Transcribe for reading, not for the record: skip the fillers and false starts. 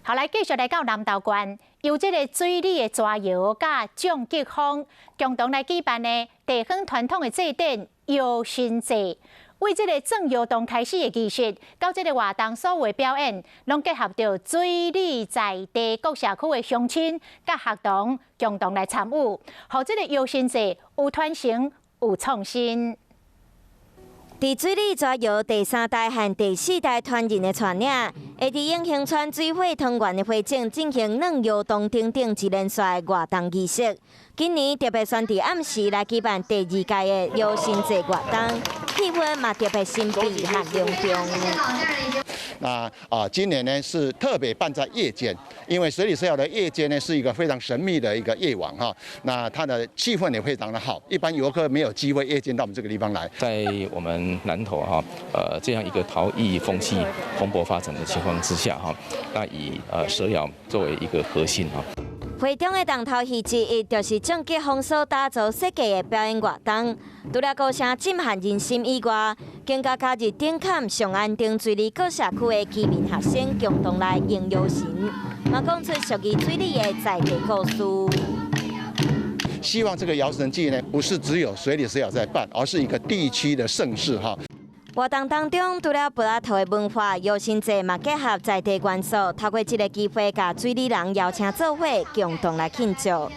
好，來繼續來到南投縣，由這个水里的蛇窯佮蔣吉峰共同來舉辦的地方傳統的祭典窑神祭。為這个鑽窯洞開始的儀式，到這个活動所有的表演，攏結合著水里在地各社區的鄉親佮學童共同來參與，予這个窑神祭有傳承有創新。佇水里蛇窯第三代和第四代傳人的帶領，會佇永興村水火湯圓的會場進行鑽窯洞等等一連串活動儀式。今年特別選佇暗時來舉辦第二屆的窑神祭活動，氣氛嘛特別神秘和隆重。那啊，今年呢是特別辦在夜間，因為水里蛇窯的夜間呢是一個非常神秘的一個夜晚哈。那它的氣氛也非常的好，一般遊客沒有機會夜間到我們這個地方來。在我們南投哈，這樣一個陶藝風氣蓬勃發展的情況之下哈，那以蛇窯作為一個核心哈。會中的重頭戲之一，就是蔣吉峰所打造設計的表演活動。除了歌聲震撼人心以外，更加加入頂崁、上安等水里各社區的居民學生共同來迎窑神，嘛講出屬於水里的在地故事。希望這個窑神祭呢，不是只有水里蛇窯在辦，而是一個地區的盛事哈。活動當中，除了布拉頭的文化，窑神祭嘛結合在地元素，透過這个機會，共水里人邀請做伙，共同來慶祝。